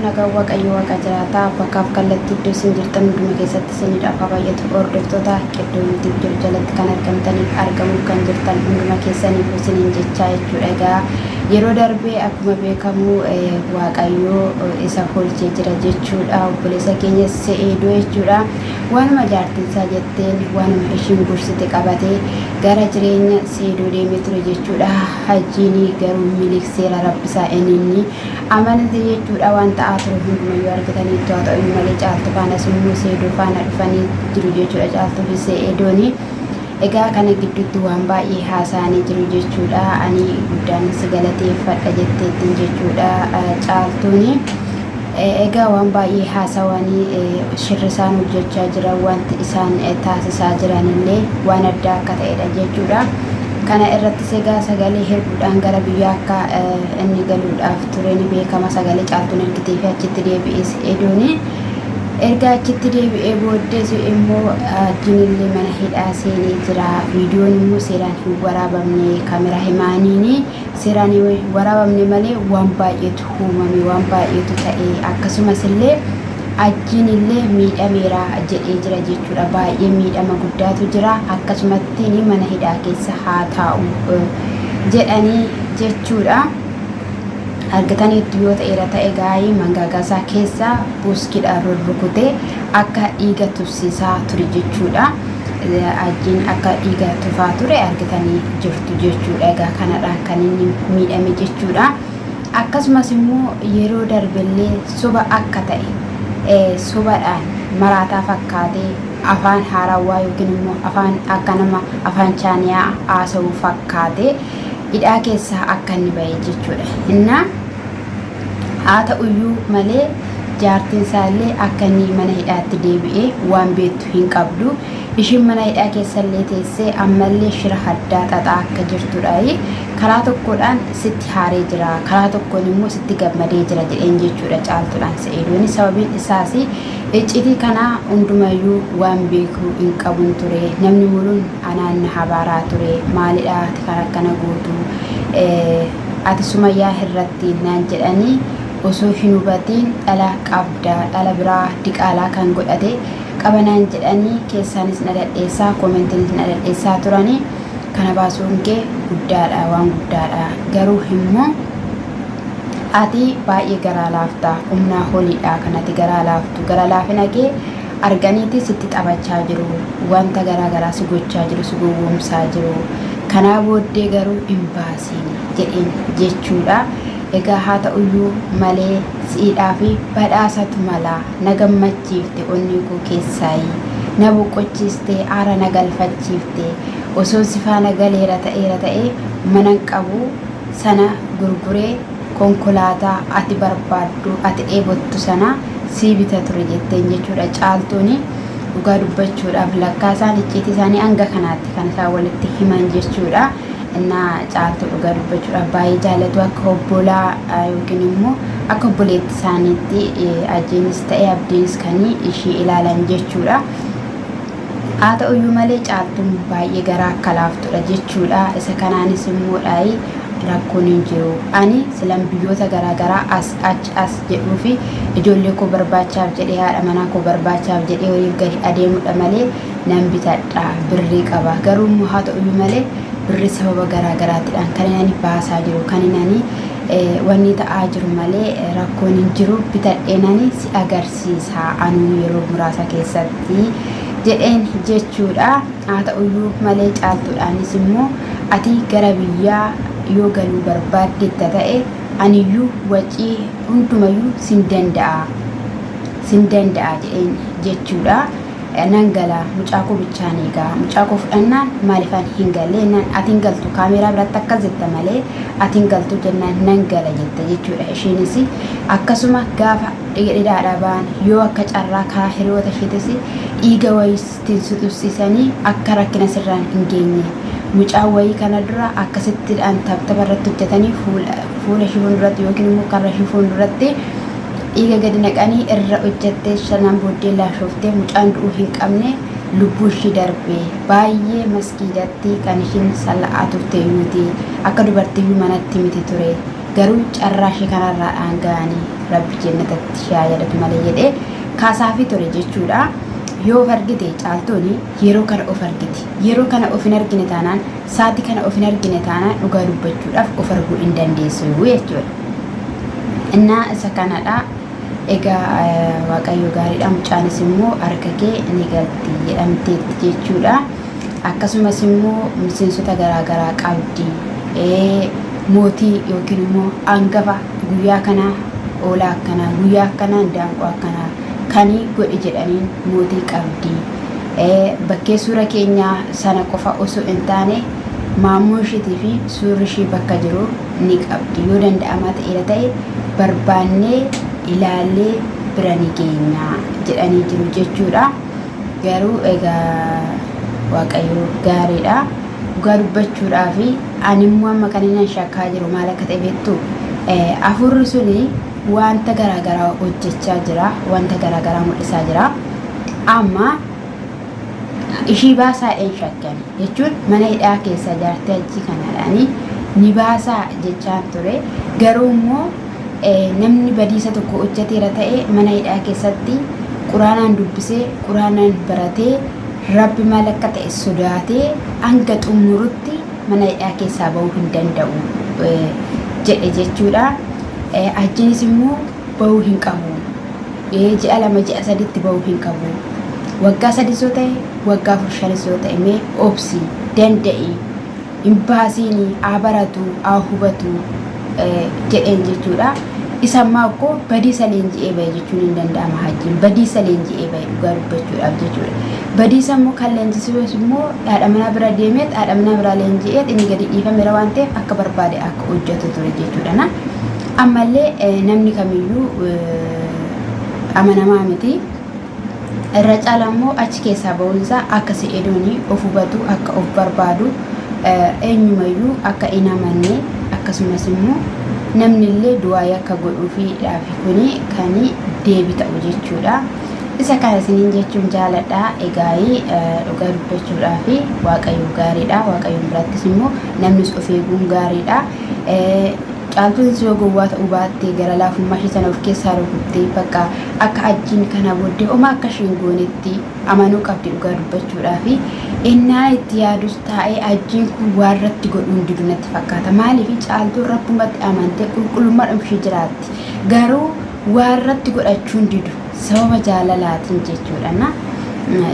Nagaan Waaqayyo Waaqa jiraataa bakkaaf kallattii iddoo isin jirtan hunduma keessatti isiniidhaaf haa baay'atu. Hordoftoota Qeddoo YouTube jiru jalatti kan argamtaniif argamuuf kan jirtan hunduma keessaniif isiniin jechaa jechuudha. Egaa yeroo darbe akkuma beekamu Waaqayyo isa holchee jira jechuudha. Obboleessa keenya Se'eedoo jechuudha. Waanuma jaartiinsaa jetteen waanuma ishiin gorsite qabatee gara jireenya Seedoo deemee ture jechuudha. Hajjiin garuu miliqseera rabbisaa inni amanate jechuudha. Waan ta'aa ture hundumayyuu argitaniittu haa ta'uyyuu malee Caaltuu faanas immoo Seedoo faana dhufanii jiru jechuudha. Caaltuu fi Seedooni. Egaa kana gidduutti waan baay'ee haasa'anii jiru jechuudha. Ani guddaan si galateeffadha jetteettiin jechuudha Caaltuuni. Egaa waan baay'ee haasawanii shirri isaan hojjechaa jiran wanti isaan taasisaa jiran illee waan addaa akka ta'edha jechuudha. Kana irrattis egaa sagalee herguudhaan gara biyyaa akka inni galuudhaaf ture ni beekama. Sagalee Caaltuun ergitee fi achitti deebi'es Edooni. Erga achitti deebi'ee booddees immoo Ajjiinillee mana hidhaa seenee jira. Viidiyoon immoo seeraan hin waraabamne kameraa himaaniini. Seeraan hin waraabamne malee waan baay'eetu uumame, waan baay'eetu ta'e. Akkasumas illee Ajjiin illee miidhameera jedhee jira jechuudha. Baay'ee miidhama guddaatu jira. Akkasumatti mana hidhaa keessa haa taa'u jedhanii jechuudha. Argitaniittu yoo ta'eera ta'e gaa'ii mangaagaasaa keessa buuskiidhaan rurrukutee akka dhiiga tufsiisaa ture jechuudha. Ajjiin akka dhiiga tufaa ture argitanii jirtu jechuudha. Egaa kanadhaan kan inni miidhame jechuudha. Akkasumas immoo yeroo darbellee soba akka ta'e sobadhaan maraataa fakkaatee afaan haarawwaa yookiin immoo afaan akka nama afaan chaaniyaa haasa'u fakkaatee hidhaa keessaa akka inni ba'e jechuudha. Innaa haa ta'uyyuu malee jaartiin isaallee akka inni mana hidhaatti deebi'ee waan beektu hin qabdu. Ishiin mana hidhaa keessallee teessee ammallee shira haddaa xaxaa akka jirtudha. Karaa tokkodhaan sitti haaree jira, karaa tokkoon immoo sitti gammadee jira jedheen jechuudha Caaltuudhaan Se'idooni. Sababiin isaas iccitii kana hundumayyuu waan beeku hin qabun ture. Namni muluun anaan na habaaraa ture. Maalidha ati kan akkana gootu? Ati Sumayyaa irratti naan jedhanii osoo hin hubatiin dhala qabda, dhala biraa diqaalaa kan godhate qaba naan jedhanii keessaanis na dhadheessaa, koomentiinis na dhadheessaa turanii. Kana baasuun kee guddaadha, waan guddaadha. Garuu immoo ati baay'ee garaa laafta, humnaa oliidha kan ati garaa laaftu. Gara laafina kee arganiiti sitti taphachaa jiru, wanta garaa garaa si gochaa jiru, si gowwoomsaa jiru. Kanaa booddee garuu hin baasiin jedheen jechuudha. Egaa haa ta'uyyuu malee si'idhaa fi badhaasatu mala. Na gammachiifte onnee koo keessaayi. Na boqochiiste, aara na galfachiifte. Osoon si faana galeera ta'eera ta'ee manan qabu sana gurguree konkolaataa ati barbaaddu, ati dheebottu sana sii bita ture jetteen jechuudha Caaltuuni. Dhugaa dubbachuudhaaf lakkaa isaan icciitii isaanii hanga kanaatti kan isaan walitti himan jechuudha. Innaa Caaltuu dhugaa dubbachuudhaaf baay'ee jaallatu akka obbolaa yookiin immoo akka obboleetti isaaniitti Ajjeenis ta'e Abdiinis kan ishii ilaalan jechuudha. Haa ta'uyyuu malee Caaltuun baay'ee garaa akka laaftudha jechuudha. Isa kanaanis immoo dhaayi rakkoon hin jiru. Ani silan biyyoota garaa garaa as achi as jedhuu fi ijoollee koo barbaachaaf jedhee haadha manaa koo barbaachaaf jedhee oliif gadi adeemudha malee nan bitadha birrii qaba. Garuu immoo haa ta'uyyuu malee birrii sababa garaa garaatidhaan kan inni ani baasaa jiru kan inni ani wanni ta'aa jiru malee rakkoon hin jiru bitadheen ani si agarsiisa anuu yeroo muraasa keessatti jedheen jechuudha. Haa ta'uyyuu malee Caaltuudhaanis immoo ati gara biyyaa yoo galuu barbaaddetta ta'e aniyyuu wacii hundumayyuu sin danda'a sin danda'a jedheen jechuudha. Nan gala mucaa koo bichaan eega mucaa koo fudhannaan maalifan hin galle jennaan ati hin galtu kaameeraa biratti akkas jetta malee ati hin galtu jennaan nan gala jette jechuudha. Ishiinis akkasuma gaafa hidhaadhaa ba'an yoo akka carraa karaa hiriyoota isheetis dhiiga wayiitiin si tufsiisanii akka rakkina sirraan hin geenye mucaan wayii kana dura akkasittidhaan tabtaba irratti hojjetanii fuula ishii fuulduratti yookiin immoo karra ishii fuulduratti dhiiga gadi naqanii irra hojjattee sanaan booddee laashooftee mucaan du'uu hin qabne lubbuu ishii darbe baay'ee masgiidatti kan ishiin salla'aa turte iyyuuti akka dubartiyyuu manatti miti ture. Garuu carraa ishee kanarraadhaan ga'anii rabbi jennatatti ishee haa yaadatu malee jedhee kaasaafii ture jechuudha. Yoo of argite caaltuun yeroo kana of argiti. Yeroo kana of hin argine taanaan sa'aatii kana of hin argine taanaan dhugaa dubbachuudhaaf of arguu hin dandeessu jechuudha. Innaa isa kanadha. Egaa Waaqayyo gaariidha mucaanis immoo harka kee ni galti jedhamteetti jechuudha. Akkasumas immoo miseensota garaagaraa qabdi. Mootii yookiin immoo hangafa guyyaa kanaa hoolaa akkanaa guyyaa akkanaa indaanqoo akkanaa kanii godhi jedhaniin mootii qabdi. Bakkee suura keenyaa sana qofa osoo hin taane maammoo ishiitii fi suurri ishii bakka jiru ni qabdi. Yoo danda'amaa ta'eera ta'e barbaannee ilaallee bira ni geenya jedhanii jiru jechuudha. Garuu egaa Waaqayyo gaariidha. Dhugaa dubbachuudhaaf ani immoo amma kan inni shakkaa jiru maal akka ta'e beektu hafuurri suni wanta garaagaraa hojjechaa jira, wanta garaagaraa mul'isaa jira. Amma ishii baasaa dheen shakkan jechuun mana hidhaa keessa jaartii hajjii kanaadhaanii ni baasaa jechaan ture. Garuu immoo namni badiisa tokko hojjeteera ta'e mana hidhaa keessatti quraanaan dubbisee quraanaan baratee rabbi maal akka ta'e sodaatee hanga xumurutti mana hidhaa keessaa bahuu hin danda'u jedhe jechuudha. Hajjiinis immoo bahuu hin qabu. Ji'a lama ji'a saditti bahuu hin qabu. Waggaa sadis yoo ta'e waggaa afur shanis yoo ta'e mee obsi danda'i hin baasiini haa baratu haa hubatu jedheen jechuudha. Isa ammaa akkoo badiisa leenji'ee bahe jechuun hin danda'ama hajjiin badiisa leenji'ee bahe dhugaa dubbachuudhaaf jechuudha. Badiisa immoo kan leenjisuus immoo haadha manaa bira deemeet haadha manaa biraa leenji'eet inni gadi dhiifameera waan ta'eef akka barbaade akka hojjetu ture jechuudha. Na ammallee namni kamiyyuu amanamaa miti. Irra caala immoo achi keessaa ba'uunsaa akka Se'edooni of hubatu, akka of barbaadu, eenyumayyuu akka hin amanne akkasumas immoo namnillee du'aayii akka godhuufiidhaafi kuni kan deebi ta'u jechuudha. Isa kana isiniin jechuun jaaladha. Egaayii dhugaa dubbachuudhaafi Waaqayyo gaariidha. Waaqayyoon birattis immoo namnis of eeguun gaariidha. Caaltuunis yoo gowwaa ta'uu baatte gara laafummaa ishee sana of keessaa rukuttee bakka akka ajjiin kana booddee homaa akka isheen goonetti amanuu qabdi dhugaa dubbachuudhaafi ennaa itti yaadus taa'ee ajjiin kun waa irratti godhuun didu natti fakkaata maaliif caaltuun rabbumatti amantee qulqullummaadhuma ishee jiraatti garuu waa irratti godhachuun didu sababa jaalalaatiin jechuudha na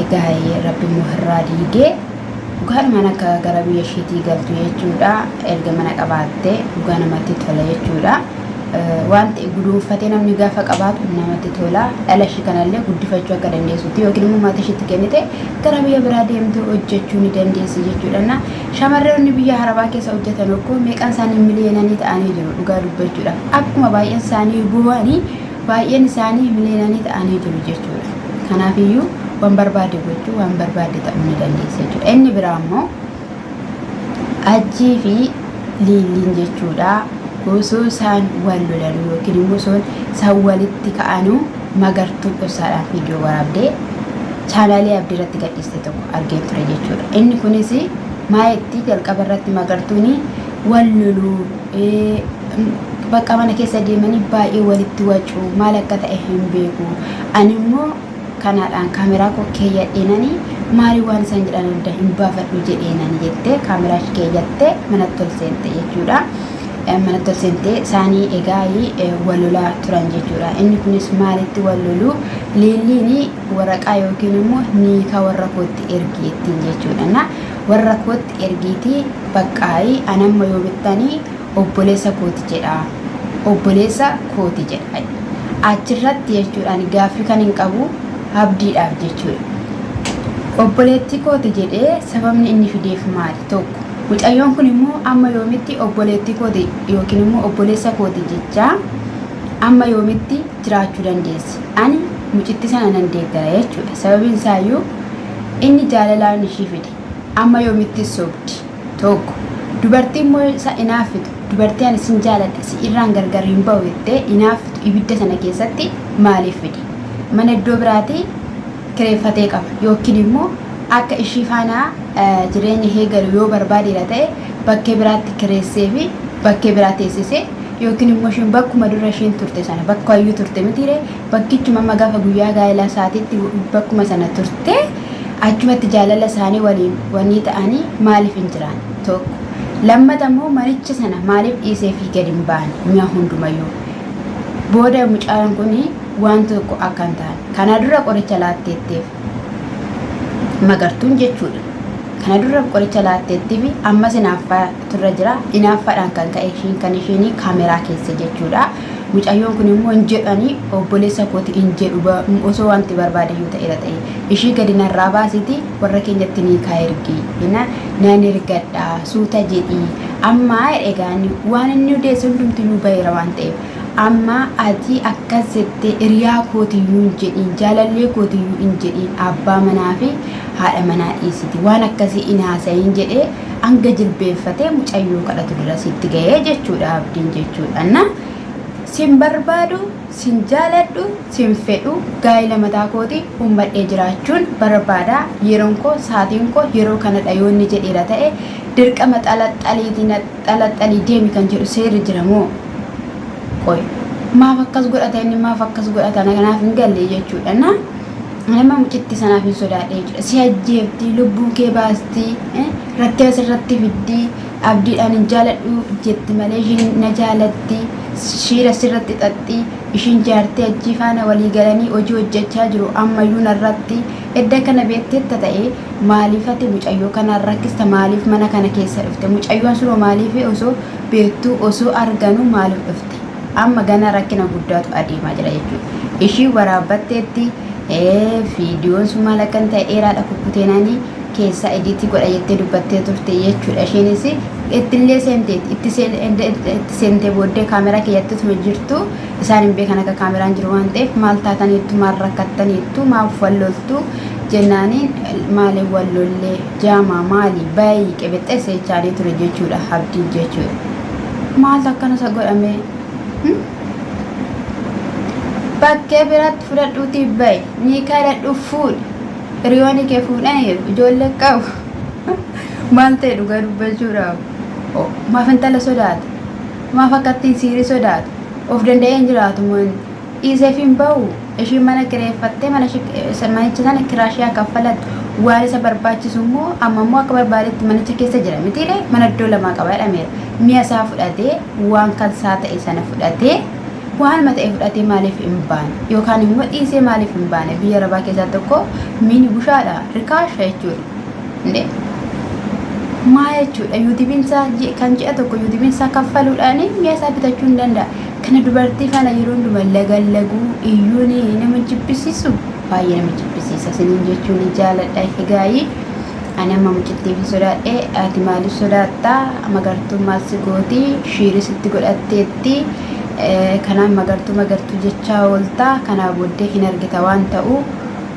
egaa rabbi immoo irraa diigee Dhugaadhumaan akka gara biyya isheetii galtu jechuudha. Erga mana qabaatte dhugaa namatti tola jechuudha. Waan ta'e guduunfatee namni gaafa qabaatu namatti tola. Dhala ishii kanallee guddifachuu akka dandeessutti yookiin immoo maatii ishiitti kennite gara biyya biraa deemtee hojjechuu ni dandeessi jechuudha. Na shamarroonni biyya harabaa keessa hojjetan okkoo meeqaan isaanii miliyoonanii ta'anii jiru dhugaa dubbachuudha. Akkuma baay'een isaanii bu'anii baay'een isaanii miliyoonanii ta'anii jiru jechuudha. Kanaafiyyuu waan barbaade gochuu waan barbaade ta'uu ni dandeessa jechuudha. Inni biraa immoo ajjii fi liilliin jechuudha. Osoo isaan wal lolanuu yookiin immoo osoo isaan walitti ka'anuu magartuun dhossaadhaan viidiyoo waraabdee chaanaalii abdii irratti gadhiiste tokko argeen ture jechuudha. Inni kunis maayetti jalqaba irratti magartuun wal loluu bakka mana keessa deemanii baay'ee walitti wacu maal akka ta'e hin beeku. Ani immoo kanaadhaan kaameraa koo keeyyadheenani maali waan isaan jedhan adda hin baafadhu jedheenani jettee kaameraa ishee keeyyattee manatti ol seente jechuudha. Manatti ol seentee isaanii egaa wal lolaa turan jechuudha. Inni kunis maalitti wal lolu liilliin waraqaa yookiin immoo niikaa warra kootti ergi ittiin jechuudha. Na warra kootti ergiitii baqqaayi anamma yoo bittanii obboleessa kooti jedha. Obboleessa kooti jedha. Achirratti jechuudha ani gaaffii kan hin qabu abdiidhaaf jechuudha. Obboleettii kooti jedhee sababni inni fideef maali? Tokko. Mucayyoon kun immoo amma yoomitti obboleettii kooti yookiin immoo obboleessa kooti jechaa amma yoomitti jiraachuu dandeessi? Ani mucitti sana nan deeggara jechuudha. Sababiin isaayyuu inni jaalalaan ishii fide. Amma yoomitti sobdi? Tokko. Dubartii immoo isa inaaffitu, dubartii ani sin jaaladha, si irraan gargar hin ba'u jettee inaaffitu ibidda sana keessatti maaliif fide? Mana iddoo biraatii kireeffatee qaba yookiin immoo akka ishii faana jireenya eegalu yoo barbaadeera ta'e bakkee biraatti kireessee fi bakkee biraa teessisee Yookiin immoo isheen bakkuma dura isheen turte sana bakka iyyuu turte mitiire, bakkichuma amma gaafa guyyaa gaa'elaa isaatiitti bakkuma sana turte, achumatti jaalala isaanii waliin wanii ta'anii maaliif hin jiraan? Tokko. Lammata immoo manicha sana maaliif dhiisee fi gadi hin baane? Mi'a hundumayyuu booda mucaan kun waan tokko akka hin taane kana dura qoricha laatteetteef Magartuun jechuudha. Kana dura qoricha laatteettiif ammas hinaaffaa turre jira. Hinaaffaadhaan kan ka'e ishiin kan ishiin kaameraa keessa jechuudha. Mucayyoon kun immoo hin jedhani, obboleessa kooti hin jedhu, osoo wanti barbaade iyyuu ta'eera ta'e. Ishii gadi narraa baasiti, warra keenyatti ni kaa ergi. Nan ergadha suuta jedhi. Amma egaa waan inni odeesse hundumtiyyuu baheera waan ta'eef. Amma ati akkas jettee hiriyaa kootiyyuu hin jedhiin, jaalallee kootiyyuu hin jedhiin, abbaa manaa fi haadha manaa dhiisiti. Waan akkasii hin haasa'iin jedhee hanga jilbeeffatee mucayyoo kadhatu dura sitti ga'ee jechuudha Abdiin jechuudha. Na sin barbaadu, sin jaaladhu, sin fedhu, gaa'ila mataa kooti uummadhee jiraachuun barbaada. Yeroon koo, saatiin koo yeroo kanadha yoo inni jedheera ta'e, dirqama xalaxxaliitii na xalaxxalii deemi kan jedhu seerri jira moo? Qoy maaf akkas godhata inni, maaf akkas godhata? Kanaaf hin galle jechuudha. Na nama mucitti sanaaf hin sodaadhe jechuudha. Si ajjeefti, lubbuu kee baasti, rakkina sirratti fiddi. Abdiidhaan hin jaaladhu jetti malee ishiin na jaalatti. Shiira sirratti xaxxi. Ishiin jaartee ajjii faana walii galanii hojii hojjechaa jiru ammayyuu narratti. Edda kana beekteetta ta'e maaliif ati mucayyoo kanaan rakkista? Maaliif mana kana keessa dhufte? Mucayyoon sunoo maaliif osoo beektuu, osoo arganuu maaliif dhufte? Amma gana rakkina guddaatu adeemaa jira jechuudha. Ishii waraabbatteetti, viidiyoon sun maal akka ta'e dheeraadha, kukkuteenanii keessaa ediitii godha jettee dubbattee turte jechuudha. Isheenis ittillee seenteetti, itti seentee booddee kaameraa keeyyatteetuma jirtu, isaan hin beekan akka kaameraan jiru waan ta'eef, maal taataniittu, maal rakkattaniittu, maaf wal loltu jennaaniin, maaliin wal lollee, jaamaa maali bayi qebexxeesse jechaanii ture jechuudha Abdiin jechuudha. Maaltu akkana isa godhame? Bakkee biraatti fudhadhuutii bayi, ni kadhadhu, fuudhi. Hiriyoonni kee fuudhaniiru, ijoollee qabu. Maal ta'e dhugaa dubbachuudhaaf? Maaf intala sodaata? Maaf akkattiin siirii sodaata? Of danda'ee hin jiraatu moo inni? Dhiiseef hin bahu? Ishiin mana kireeffattee manicha sana kiraashii kaffalattu. Waan isa barbaachisu immoo amma immoo akka barbaadetti manicha keessa jira mitiire, mana iddoo lamaa qaba jedhameera. Mi'a isaa fudhatee, waan kan isaa ta'e sana fudhatee, waanuma ta'e fudhatee maaliif hin baane? Yookaan immoo dhiisee maaliif hin baane? Biyya arabaa keessaa tokko miini bushaadha, rikaasha jechuudha. Indee maa jechuudha, yuutuubiin isaa kan ji'a tokko yuutuubiin isaa kaffaluudhaan mi'a isaa bitachuu hin danda'a. Kana dubartii faana yeroo hundumaa lagallaguu iyyuun nama jibbisiisu, baay'ee nama jibbisiisa isiniin jechuun jaaladha. Egaayii ani amma mucittiif hin sodaadhe, ati maaliif sodaattaa? Magartuun maal si gooti? Shiirii sitti godhatteetti. Kanaaf Magartuu Magartuu jechaa ooltaa, kanaa booddee hin argita waan ta'u.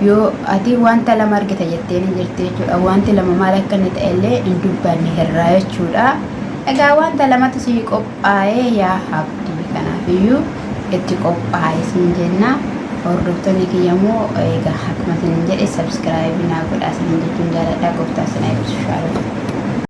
Yoo ati wanta lama argita jettee ni jirti jechuudha. Wanti lama maal akka inni ta'e illee hin dubbanne irraa jechuudha. Egaa wanta lamatu sii qophaa'ee yaa Abdii, kanaaf iyyuu itti qophaa'e siin jenna. Hordoftoonni kiyya immoo egaa akkuma isinin jedhe subscribe naa godhaa isinin jechuun jaaladha. Gooftaa isin haa eebbisu. Shaalom.